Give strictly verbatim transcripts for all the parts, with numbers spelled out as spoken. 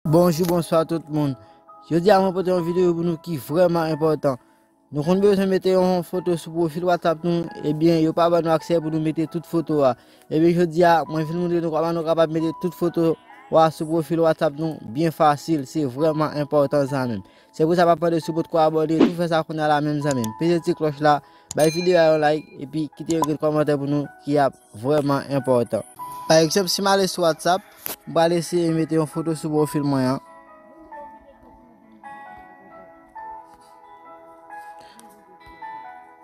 Bonjou, bonswa tout moun. Jodi a mwen pote yon videyo pou nou ki vrèman enpòtan. Nou konn bezwen mete yon foto sou pwofil WhatsApp nou, ebyen yo pa ban nou aksè pou nou mete tout foto a. Ebyen jodi a mwen vin montre nou kòman nou kapab mete tout foto a sou pwofil WhatsApp nou byen fasil, se vrèman enpòtan zanmi m. Se pou sa m ap mande si w potko abòne, tou fè sa kounye a la menm zanmi m. Peze ti klòch la, bay videyo a yon like, epi kite yon grenn kòmantè pou nou ki ap vrèman enpòtan. Pa egzanp, si m ale sou WhatsApp, m pral eseye mete yon foto sou pwofil mwen an.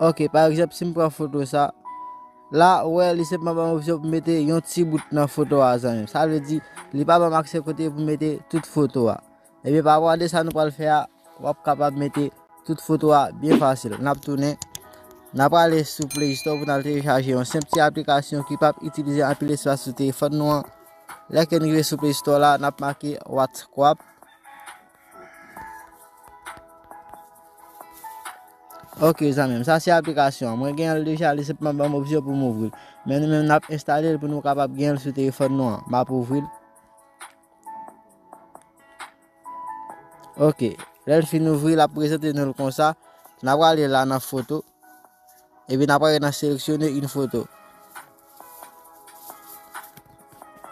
Ok, pa egzanp, si m pran foto sa, la, ou wè, li senpman ban m opsyon pou mete yon ti bout nan foto a, zanmi m. Sa vle di, li pa ban m aksè kote pou mete tout foto a. Ebyen, pa rapò de sa nou pral fè a, w ap kapab mete tout foto a byen fasil. N ap tounen, n ap prale sou Play Store pou n al telechaje yon senp ti aplikasyon ki p ap itilize anpil espas sou telefòn nou an. Lè ke n rive sou Play Store la, n ap make WhatsApp. Ok, zanmi m, sa se aplikasyon an. Mwen genyen l deja, li senpman ban m opsyon pou m ouvri l. Men nou menm, n ap enstale l pou nou kapab genyen l sou telefòn nou an. M ap ouvri l. Ok, lè l fin ouvri, l ap prezante nou l konsa. N ap prale la nan foto. Epi n ap prale nan seleksyone yon foto.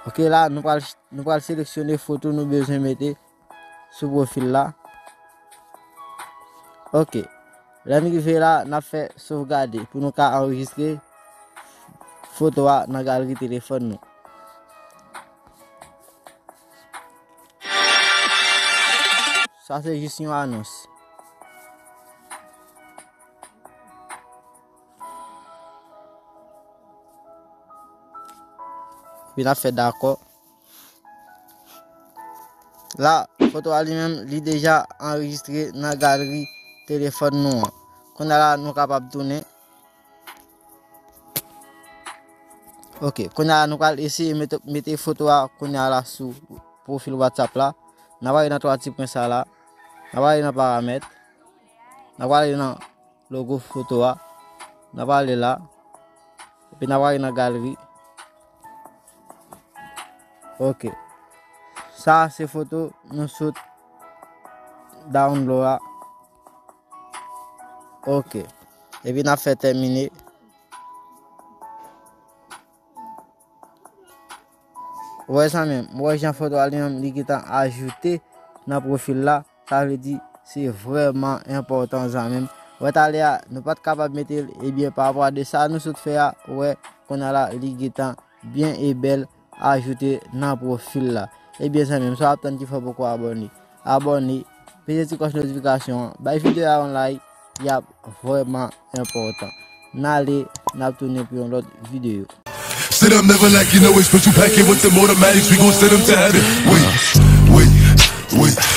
Ok, la, nou pral, nou pral seleksyone foto nou bezwen mete sou pwofil la. Ok. Lè n rive la, n ap fè sovgade pou nou ka anrejistre foto a nan galri telefòn nou. Sa se jis yon anons. Epi n ap fè dakò. La, foto a li menm, li deja anrejistre nan galri telefòn nou an. Kounye a la, nou kapab tounen. Ok, kounye a la, nou pral eseye mete, mete foto a kounye a la sou pwofil WhatsApp la. N a prale nan twa ti pwen sa la. N a prale nan paramèt. N a prale nan logo foto a. N a prale la. Epi n a prale nan galri. Ok. Sa se foto nou sot download la. Ok. Epi n ap fè tèmine. Ou wè zanmi m, ou wè jan foto a li menm li gentan ajoute nan pwofil la. Sa vle di, se vrèman enpòtan zanmi m. Ou wè talè a, nou pa t kapab mete l, ebyen, pa rapò a de sa nou sot fè a, ou wè, kounye a la, li gentan byen e bèl ajoute nan pwofil la. Ebyen, zanmi m, sa w ap tann ki fè w poko abòne. Abòne, peze ti klòch notifikasyon an, bay videyo a yon like, y ap vrèman enpòtan. N ale, n ap tounen pou yon lòt videyo. Sit up, never lacking, no expense, you packing with them automatics, we gon' send them to heaven. Wait, wait, wait.